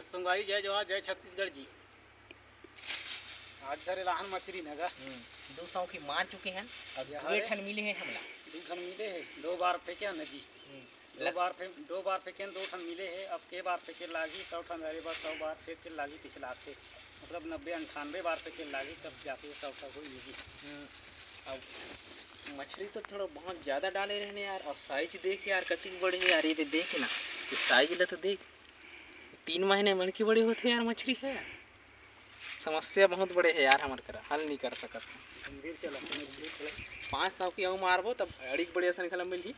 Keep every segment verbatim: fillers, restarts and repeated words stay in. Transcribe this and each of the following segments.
संगवारी, जय जोहार, जय छत्तीसगढ़ जी। आज धरे लाहन मछरी नगा। हम्म, दू सौंखी मार चुके हैं, अब यह दू ठन मिले हैं हमला। दू ठन मिले हैं, दो बार फेंके हैं ना जी। हम्म। दो बार फेंक, दो बार फेंके हैं, दो ठन मिले हैं। अब के बार फेंके लागी, सौ ठन धरे बर सौ बार फेंके लागी, किसे लागथे? मतलब नब्बे अंठानबे बार फेंके लागी, तब जाके सौ ठन होई जी। हम्म, अब मछली तो थोड़ा बहुत ज़्यादा डाले रहने यार, और साइज देख यार, कतिक बड़े है यार, ये दे-, देख ना, ये साइज ला तो देख, तीन महीने मन के बड़े होते यार, मछली है। समस्या बहुत बड़े है यार, हमर करा हल नहीं कर सकत। गंभीर से लगता है, गंभीर से लगता है। पाँच सौ की अऊ मारबो, तब अड़ीक बड़े असन घला मिलही,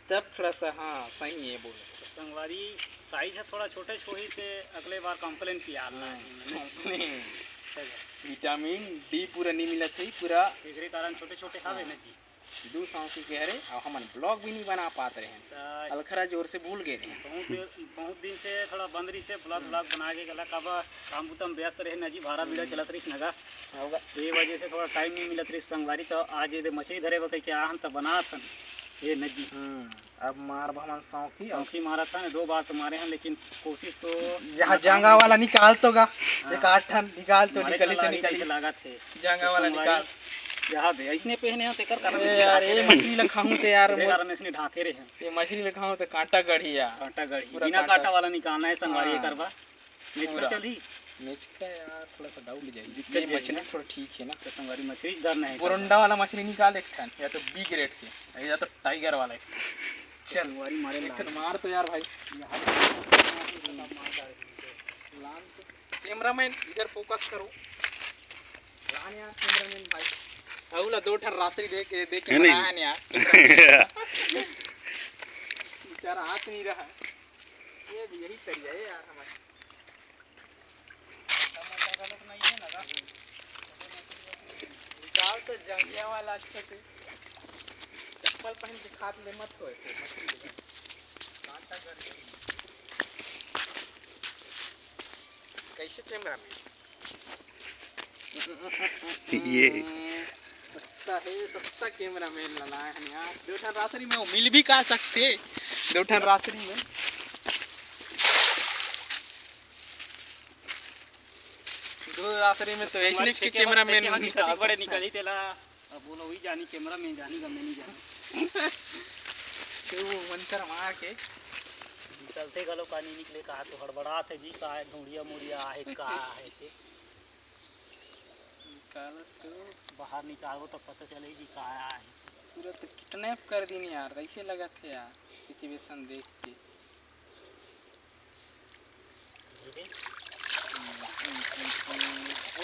तब थोड़ा सा, हाँ, सही है बोल। तो संगवारी, साइज है थोड़ा छोटे छोही से, अगले बार कंप्लेन किया हाँ, नहीं। Complain। विटामिन डी पूरा नहीं मिलत है, पूरा एकरे कारण छोटे छोटे हवे हाँ। ना जी। दू सौंखी के हरे, अब हमन ब्लॉग भी नहीं बना पात रहे हैं। त अलखरा जोर से भूल गए रहे हैं। बहुत, बहुत दिन से थोड़ा बंद रही से ब्लॉग, हम्म। ब्लॉग बना के गला, कब काम बुतम व्यस्त रहे ना जी, भारा बीड़ा हम्म। चलत रही नगा। होगा। ये वजह से थोड़ा टाइम नहीं मिलत रही संगवारी, तो आज ये मछली धरे बकई के आहन तो बनात हन। ये ना जी। हम्म, अब मार हमन सौंखी, अब सौंखी मारत हन, दो बार तो मारे हैं, लेकिन कोशिश तो यहाँ जांगा वाला निकाल तो गा, हाँ। एक आठ ठन निकाल तो मारे निकली तो चला ही निकली। जैसे लागत है। जांगा तो वाला संगवारी, निकाल। यहाँ दे, इसने पहने हो, तेकर कारण ए इसने यार, ढाके ये रहे हैं। मछली ला खाहूं ते यार, तेरे मोर कारण इसने ढाके रहे हैं। ये मछली ला खाहूं ते कांटा गढ़ी यार। कांटा गढ़ी, पूरा बिना कांटा। कांटा वाला निकालना है संगवारी हाँ। करबा। मेचका पूरा। चली? मेचका यार, थोड़ा सा डाउन जाएगी। दिक्कत ये जाएगी मछली ना? थोड़ा ठीक है ना। तो संगवारी मछली डर नहीं है। बोरंडा वाला मछली निकाल एक ठन, या तो बी ग्रेड के, या तो टाइगर वाला एक ठन। चल, संगवारी मारे एक ठन लाल। मार तो यार भाई। यहाँ पे मार डाल दे। लाल तो कैमरामैन इधर फोकस करो। लान यार कैमरामैन भाई। अउला दो ठन रासरी दे के, दे के है नहीं? बनाया है यार। बेचारा हाथ नहीं रहा। ये भी यही तरिया है यार हमारे। टमाटर का लोग नहीं है ना? निकाल तो जंगिया वाला अच्छे से। चप्पल पहन के खात ले मत हो ऐसे, मछली ले। कांटा कर दे। कैसे कैमरा में? ये। सस्ता है, सस्ता कैमरामैन ला लाए हैं यार। दो ठन रासरी में वो मिल भी का सकते, दो ठन रासरी में। दो रासरी में तो ऐसने के कैमरामैन निकाल बड़े निकाली तेला। अब बोलो, वही जानी कैमरामैन जानी का, मैं नहीं जानी। छू मंतर मार के। निकलते गलो का नहीं निकले, कहा तो हड़बड़ा थे जी, का है ढूंढिया मुड़िया आहे, का आहे के। निकालत तो। बाहर निकालबो तो पता चले जी का आहे। पूरा तो किडनैप कर दीन यार, कैसे लगत है यार, सिचुएशन देख के।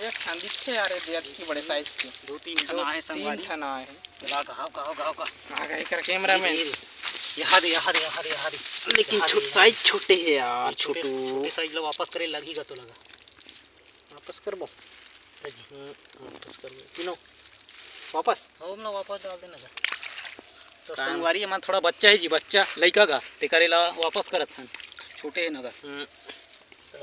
एक ठन दिखथे यार, ये दे अतकी बड़े साइज के। दो तीन ठन दो आए तीन संगवारी। ठन आए हैं। चला, गाओ, गाओ, गाओ, गाओ। आ गए कर कैमरामैन। ये, ये, यहाँ दे, यहाँ दे, यहाँ दे, यहाँ दे। लेकिन यहाँ दे, छोट-, यहाँ दे। साइज छोटे है यार, ये छोटे, छोटू। छोटे साइज ला वापस करे लगही गा तो लगा। वापस करबो? हाँ जी। हम्म, वापस करबो। तीनों वापस? हाँ, हमला वापस डाल देना गा। तो कान- संगवारी, एमा थोड़ा बच्चा है जी, बच्चा, लइका गा, तेकर एला वापस करत हन, छोटे है ना गा। हम्म। तो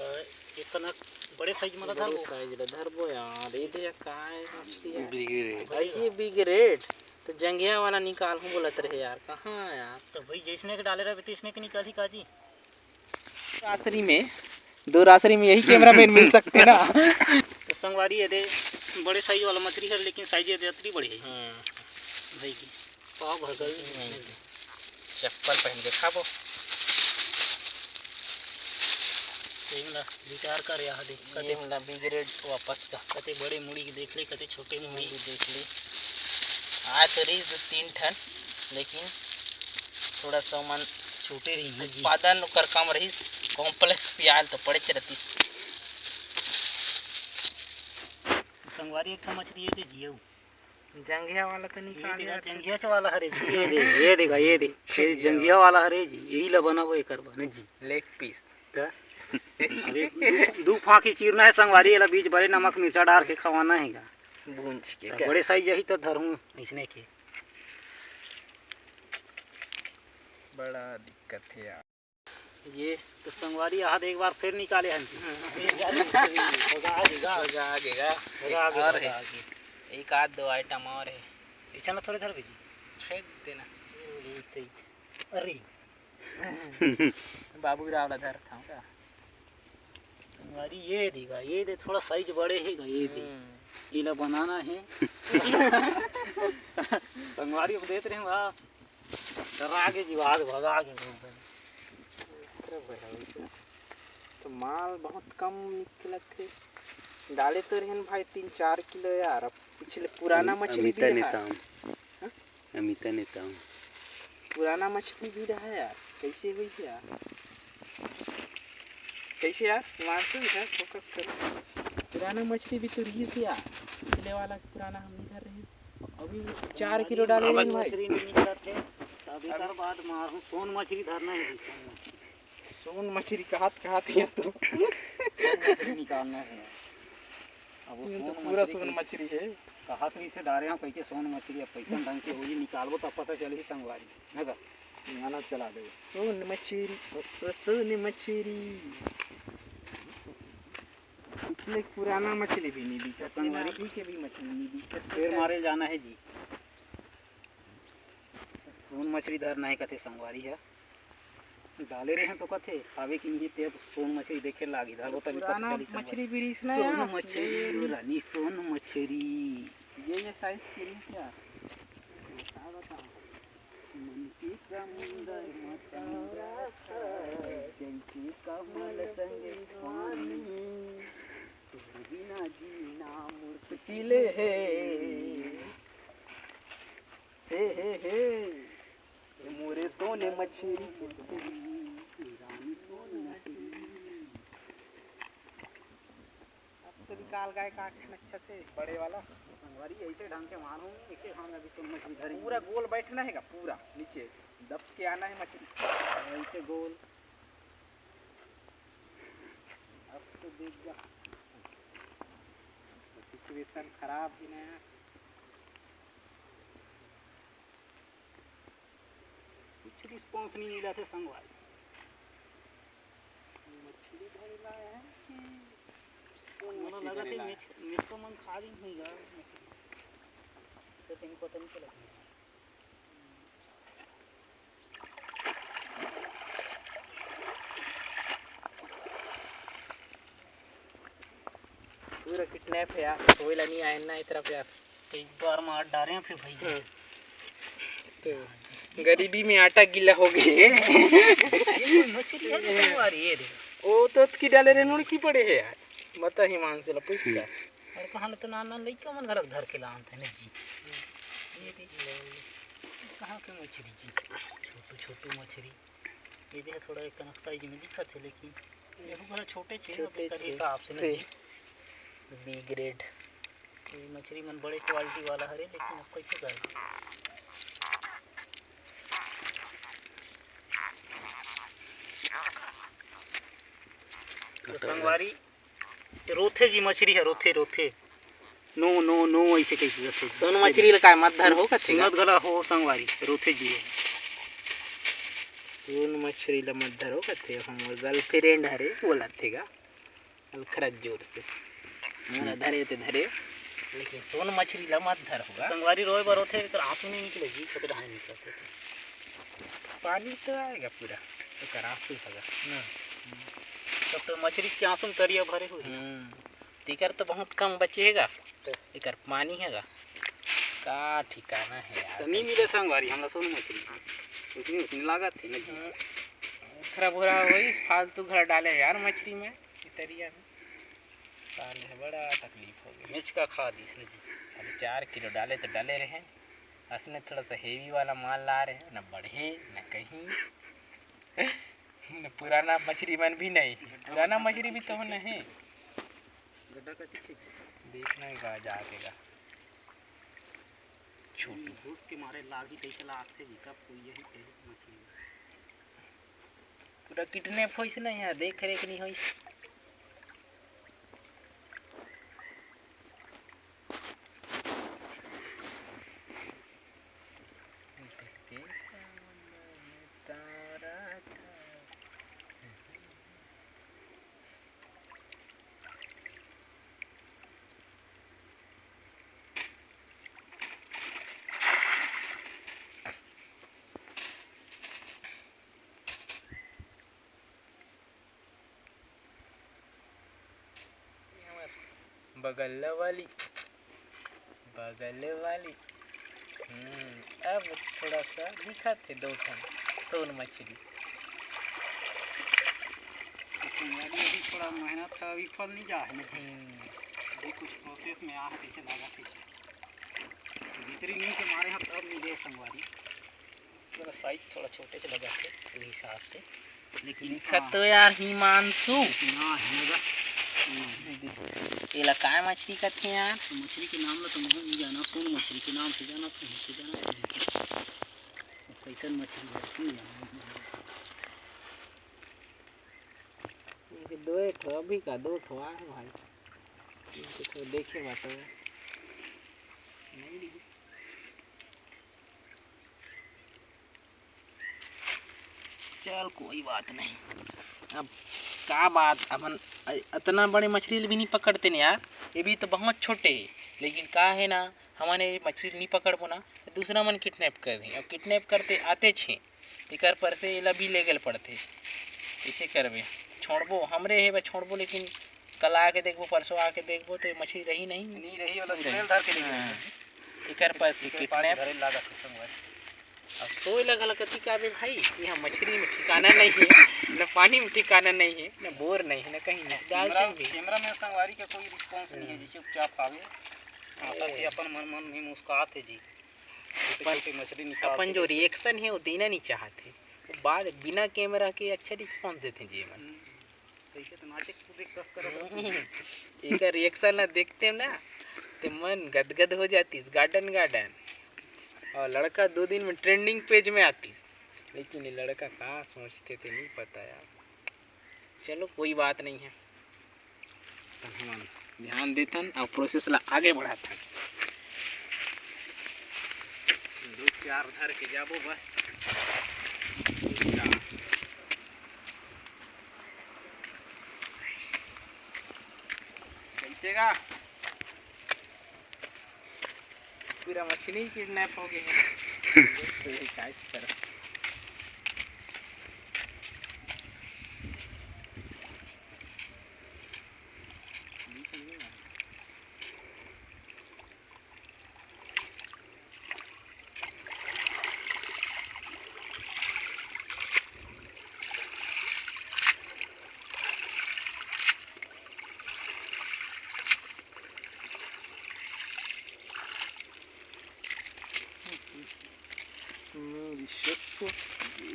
इतना बड़े साइज में बड़े धरबो। साइज ला धरबो यार, ये दे का है, मछली है। Big red. भाई, ये बिग रेड, तो जंगिया वाला निकाल हूँ बोलत रहे यार, कहाँ यार? तो भाई, जैसने के डाले रहबे, तैसने के निकालही का जी? रासरी में, दो रासरी में यही कैमरामैन मिल सकते ना। तो संगवारी, ये दे बड़े साइज वाला मछली है, लेकिन साइज ये दे अतरी बड़े है। हम्म। भाई की पाव भर गल। चप्पल पहन के खाबो। तेमला विचार कर, यहाँ दे, कते ये हमला बिग रेड वापस का। कते बड़े मुड़ी के देख ले, कते छोटे मुड़ी। मुड़ी देख ले। आ तो रही दो तीन ठन, लेकिन थोड़ा सा मन छोटे रही, हाँ जी। उत्पादन ओकर कम रही, कॉम्प्लेक्स पियाल तो पड़ेच रहती। संगवारी, एक ठन मछली है, ते जियो। जंगिया वाला तो ये निकाल देखा, यार। जंगिया से वाला हरे जी, ये दे, ये देखा, ये दे, ये जंगिया जंगिया वाला हरे जी, यही ला बनाबो एकर बने जी। लेग पीस। त अबे दू, दू फांकी चीरना है संगवारी, एला बीच बड़े नमक मिर्चा डाल के खवाना है गा। भूंज के त का? बड़े साइज यही तो धरहूँ इसने के। बड़ा दिक्कत है यार। ये तो संगवारी, यहाँ एक बार फिर निकाले हन जी। भगा देगा। भगा देगा। भगा देगा, और है। भगा देगा। एक आध दो आइटम और है। ऐसा ना थोड़े धर जी। फेंक देना। अरे। बाबू राव ला धर था का? अरे ये देगा, ये दे, थोड़ा साइज बड़े हे गा, ये दे। हम्म। एला बनाना हे। संगवारी को देत रहे बा। डरा के जीवा आज भगा के। तो माल बहुत कम निकलत हे। डाले तो रहन भाई तीन चार किलो यार। अब पिछले पुराना अम-, मछली भी अमिता रहा। नेताम। हाँ? अमिता नेताम। पुराना मछली भी रहा यार। कैसे हुई थी यार? कैसे यार? हिमांशु इधर फोकस करो। पुराना मछली भी तो रही थी यार। पिछले वाला पुराना हम नहीं धर रहे। अभी चार किलो डाले हमारी भाई। मछली नहीं निकलत हे। अब एकर बाद मारहूँ, सोन मछली धरना हे जी, सोन मछली। सोन मछली कहत, कहत हे तो। सोन मछली निकालना हे। अब वो ये तो सोन पूरा मछली सोन की मछली हे। कहत रही से डारे हम कहिके सोन मछली, अब कैसन ढंग के होई निकालबो तब पता चलही संगवारी, ना का? गाना चला दे। सोन मछली, ओ, ओ, सोन मछली। पिछले पुराना मछली भी नहीं दिखत, संगवारी। अभी के भी मछली नहीं दिखत। फिर मारे जाना हे जी। सोन मछली धरना हे कथे संगवारी हे। डाले रहे तो कथे, आवे कि नहीं ते सोन मछली देखे लागी, धरबो तभी पता पुराना चली संगवारी। मछली भी रिस ना सोन यार। मछली, ये रानी सोन मछली। ये, ये साइज की रिस क्या? बता, बता। मन के समुंदर म तंग रखा, जैसे कमल संग पानी, तोर बिना जीना मुश्किल हे। हे, हे, हे। ए मोरे सोने मछरी, रानी सोने मछरी। अब तो निकाल गए काट अच्छा से बड़े वाला। संगवारी ऐसे ढंग के मारूं, एक एक हाथ में अभी सोन मछली धरी। पूरा गोल बैठना है का, पूरा नीचे दब के आना है मछली, ऐसे गोल। अब तो देख जा, सिचुएशन खराब ही ना। कुछ रिस्पॉन्स नहीं मिला थे संगवारी। मछली धरे ला है कि मोला लगा थे मिच-, मिचका मन खा ली नहीं गा। तो तेन पता नहीं चला। पूरा किडनैप है यार, कोई ला नहीं आए ना इस तरफ यार। एक बार मार डारे हैं फिर भैया। हम्म। तो गरीबी में आटा गीला हो गई है। ये कोई मछली है तो संगवारी, ये देखो। वो तो की डाले रे नुड़की पड़े है यार। बता हिमांशु ला पूछ का। और कहाँ ले तो नान नान लइका मन घर धर के लानत है ना जी। ये देख। कहाँ के मछली जी? छोटू छोटू मछली। ये भी है, थोड़ा एक कनक साइज में दिखत है, लेकिन ये थोड़ा छोटे छे, छोटे एकर छे। हिसाब से से। नहीं जी। बी ग्रेड। ये मछली मन बड़े क्वालिटी वाला हरे, लेकिन अब कैसे कर? तो संगवारी, रोथे जी मछली है, रोथे, रोथे। नो, नो, नो, ऐसे कैसे करथे? सोन मछली ला काय मत धर हो कथे गा? सुनत घला हो संगवारी, रोथे जी है। सोन मछली ला मत धर हो कथे, हमर गर्लफ्रेंड हरे, बोलत हे गा। अलखरत जोर से। मोला धरे ते धरे, लेकिन सोन मछली ला मत धर हो गा। संगवारी रोए बर होथे, एकर आंसू नहीं निकले जी, छोटे ढाई निकलते। पानी तो आएगा पूरा, एकर आंसू हगा। ना। तब तो मछली के आंसू में तरिया भरे हुए। हम्म। तेकर तो बहुत कम बचे हे गा, तो एकर पानी हे गा। का ठिकाना है यार। तो नहीं मिले संगवारी, हमला सोन मछली। उतनी, उतनी लागत थी ना जी। हम्म। खरा बोरा होइस, फालतू घर डाले यार मछली में, ई तरिया में। साले बड़ा तकलीफ हो गई। मिचका खा दिस ना जी। साले चार किलो डाले तो डाले रहे। असने थोड़ा सा हेवी वाला माल ला रहे, ना बढ़े, ना कहीं। पुराना मछली मन भी नहीं, पुराना मछली भी तो नहीं। गड्ढा का दिखे छे। देखना ही कहा जाके का। छोटू। भूख के मारे लागी तैसे लागथे जी, कब कोई यही कहे मछली। पूरा किडनैप होइस ना यहाँ, देख रेख नहीं होइस। बगल वाली, बगल वाली। हम्म, अब थोड़ा सा दिखत हे दो ठन सोन मछली। तो संगवारी, अभी थोड़ा मेहनत का अभी फल नहीं जा है ना। हम्म। अभी कुछ प्रोसेस में आ है, कैसे लगा थे। भीतरी नहीं के मारे हैं, तब मिले संगवारी। थोड़ा साइज थोड़ा छोटे से लगा थे, वही हिसाब से। लेकिन दिखत तो यार हिमांशु। ना, है ना। एला काय मछली कथे यार? मछली के नाम ला तो मैं नहीं जाना, सोन मछली के नाम से जाना, तो नहीं जाना, तो नहीं। कैसन मछली है, नहीं जाना। ये दो ठो, अभी का दो ठो आए भाई। इनको तो देखे बात है। नहीं दिखी। चल, कोई बात नहीं। अब का बात, अपन अ-, अतना बड़े मछली भी नहीं पकड़ते न यार, ये भी तो बहुत छोटे हे। लेकिन का है ना, हमन ये मछली नहीं पकड़बो ना, तो दूसरा मन किडनैप कर दें। अब किडनैप करते आते छे, तेकर पर से एला भी लेगल पड़ते। इसे करबे, छोड़बो, हमरे हे बस, छोड़बो, लेकिन कल आके देखबो, परसों आके देखबो, तो ये मछली रही नहीं। नहीं रही, वाला नहीं रही। स्मेल धर के लेके हाँ। एकर पर से किडनैप। अब तो लगा लगा कथी का बे भाई, यहाँ मछली में ठिकाना नहीं है, न पानी में ठिकाना नहीं है, न बोर नहीं है, न कहीं नहीं। कैमरा, कैमरा में संगवारी के कोई रिस्पॉन्स नहीं है जी, चुपचाप आवे। आशा थी अपन मन मन में मुस्कुरात है जी। छोटे अपन, छोटे मछली निकाल अपन के जो देखो। रिएक्शन है वो देना नहीं चाहते, वो बाद बिना कैमरा के अच्छा रिस्पॉन्स देते हैं जी मन। हम्म। कैसे तो नाचे कूदे कस करत हम्म। एकर रिएक्शन ला देखते ना, ते मन गदगद हो जातीस, गार्डन गार्डन। और लड़का दो दिन में ट्रेंडिंग पेज में आतीस। लेकिन ये लड़का का सोचते थे, नहीं पता यार। चलो, कोई बात नहीं है, अपन हमन ध्यान देथन और प्रोसेस ला आगे बढ़ाथन। दो चार धर के जाबो बस। कैसे का? पूरा मछली किडनैप हो गए हैं। तो ये काय करा? मेरी शक्को,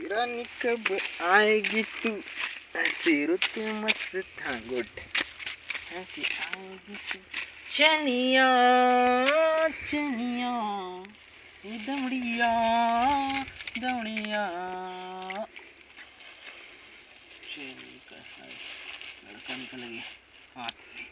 रानी कब आएगी तू? ऐसी रुत मस्त था गुड। ऐसी आएगी तू। चनिया, चनिया, ए दमड़िया, दमड़िया। चलिए, लड़का निकल गया हाथ से।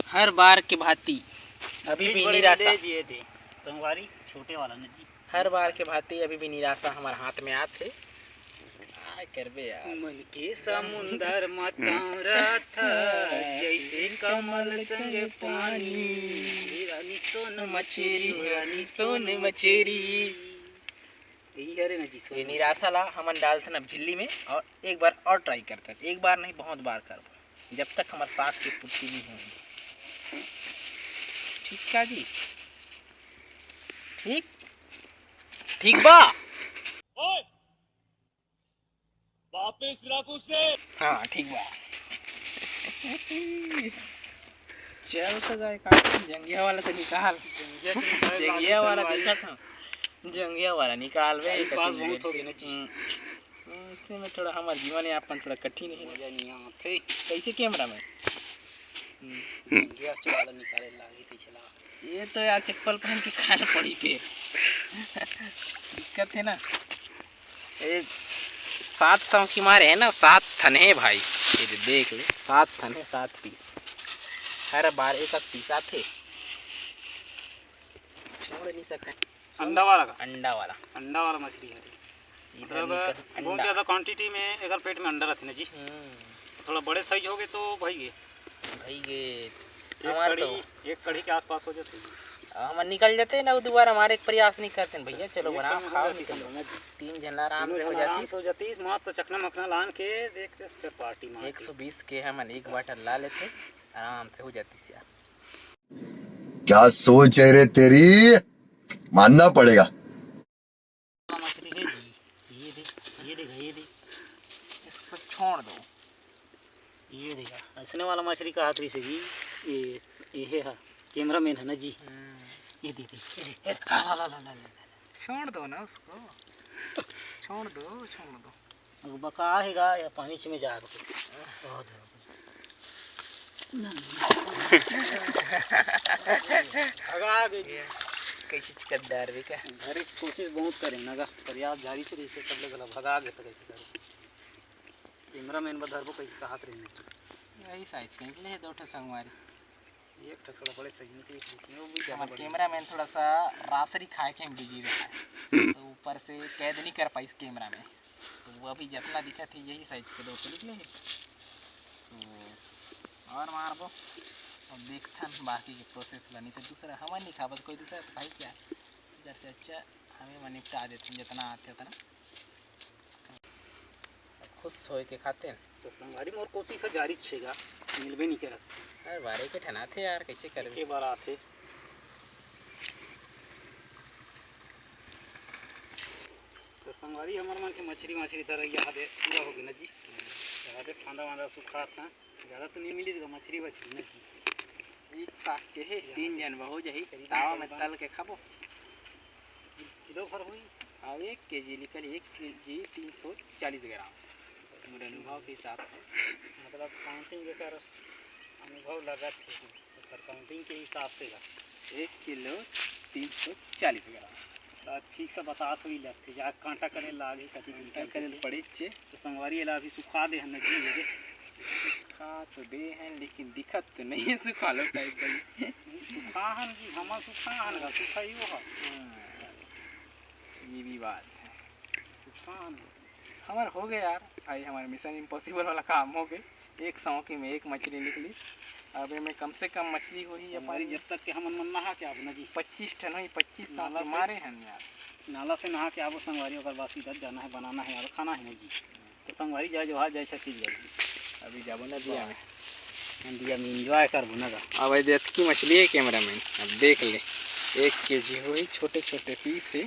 हर बार के भांति अभी भी निराशा। जिए थे संगवारी, छोटे वाला न जी। हर बार के भांति अभी भी निराशा हमारे हाथ में आत हे। काय करबे यार। मन के समुंदर म तांवरत हे, जैसे कमल संग पानी। रानी सोन मछेरी, रानी सोन मछेरी। यही हरे ना जी, ये निराशा ला हमन डालथन अब झिल्ली में और एक बार और ट्राई करथन। एक बार नहीं, बहुत बार करबो, जब तक हमार सांस की पूर्ति नहीं होगी। ठीक का जी? ठीक, ठीक बा। ओए, वापस रख उसे। हाँ, ठीक बा। चल तो जाए का, जंगिया वाला तो निकाल। जंगिया के निकाल जंगिया वाला संगवारी। देखा था, जंगिया वाला निकाल बे। टाइम पास बहुत हो गया ना जी। हम्म, हम्म, इससे में थोड़ा हमार जीवन यापन थोड़ा कठिन है। मजा नहीं आते। कैसे कैमरा में? हम्म। जंगिया वाला निकाले लागी पीछे ला। ये तो यार चप्पल पहन के खाना पड़ी फिर। दिक्कत है ना। ए, सात सौ की मारे है ना, सात ठन है भाई। ये दे, देख ले, सात ठन है, सात पीस। हर बार एक एक पीस आथे, छोड़ नहीं सकते। अंडा वाला का? अंडा वाला। अंडा वाला मछली है। इधर मतलब, निकल बहुत अंडा। ज़्यादा क्वांटिटी में अगर पेट में अंडा रहते ना जी, हम्म। थोड़ा बड़े साइज हो गए तो भाई ये। भाई ये हमार तो एक कड़ी के आसपास हो जाथे। हमन निकल जाते ना, वो दोबारा हमारे एक प्रयास नहीं करते भैया। चलो, बनाओ, खाओ, निकलो। तीन झन आराम से हो जाती। हो जाती, मस्त चखना मखना लान के देखते, फिर पार्टी मार एक सौ बीस के हमन एक बाटल ला लेते, आराम से हो जाती सिया। क्या सोच है रे तेरी, मानना पड़ेगा। मछली है जी, ये देख, ये देख, ये देख, इसको छोड़ दो। ये देखा, ऐसने वाला मछली का हाथ रही जी। ये, ये है, हाँ, कैमरामैन है ना जी। ये दे दे, ये दे, ये दे, ला, ला, ला। छोड़ दो ना उसको, छोड़ दो, छोड़ दो। अब बका हेगा या पानी में जा। बहुत है। भगा दे। कैसे कर डार भी का? घरे कोशिश बहुत करे ना गा, प्रयास जारी से रही से तब ले गला भगा के तो कैसे करे। कैमरामैन बर धरबो कहिके कहत रहिन। यही साइज के निकले हे दो ठो संगवारी। एक ठो थोड़ा बड़े साइज निकले, लेकिन वो भी ज़्यादा हमार बड़े। कैमरामैन थोड़ा सा रासरी खाए के बिजी रहा है, तो ऊपर से कैद नहीं कर पाइस कैमरा में। तो वो अभी जितना दिखत हे यही साइज के दो ठो निकले हे। तो और मारबो, अब देखथन बाकी के प्रोसेस ला, नहीं तो दूसरा हमन नहीं खाबो तो कोई दूसरा तो खाई क्या? इधर से अच्छा हमें मन निपटा देथन जितना आथे उतना। खुश होए के खातिर। तो संगवारी मोर कोशिश ह जारी छेगा, मिलबे नहीं करत। अरे बारे के ठन आथे यार, कैसे करबे? एक बार आथे। तो संगवारी हमर मन के मछरी, मछरी धरैया हबे पूरा हो गए ना जी। तो हबे फांदा वांदा सुखात हैं, ज़्यादा तो नहीं मिली मछरी वछरी ना जी। एक साथ के हे, तीन जन बहो जही, करीबन, तावा में करीबन तल के खाबो। किलो भर हुई। हाँ, एक केजी निकली, एक केजी तीन सौ चालीस ग्राम। मोर अनुभव के हिसाब से। मतलब काउंटिंग एकर अनुभव लगत हे, एकर काउंटिंग के हिसाब से गा। एक किलो तीन सौ चालीस ग्राम। शायद ठीक से बतात हुई लगथे, जा कांटा करे लागे, कति कांटा करे पड़े चे। तो संगवारी एला अभी सुखा दे हन जी, ये दे। सुखा तो दे हन, लेकिन दिखत तो नहीं है सुखा लो टाइप का। सुखा हन जी, हमन सुखा हन गा, सुखा ही वो हन। हाँ, ये भी बात है। सुखा हन। हमार हो गए यार, भाई, हमारे मिशन इम्पॉसिबल वाला काम हो गए। एक सौंकी में एक मछली निकली। अब एमे कम से कम मछली होही अपन। संगवारी, जब तक के हमन मन नहा के आबो ना जी। पच्चीस ठन होही, पच्चीस सौंकी मारे हन यार। नाला से नहा के आबो संगवारी, ओकर बाद सीधा जाना है, बनाना है और खाना है ना जी। तो संगवारी, जय जोहार, जय छत्तीसगढ़ जी। अभी जाबो नदिया में। नदिया में एंजॉय करबो ना गा। अब भाई, देख की मछली है कैमरामैन, अब देख ले, एक केजी होही, छोटे छोटे पीस है।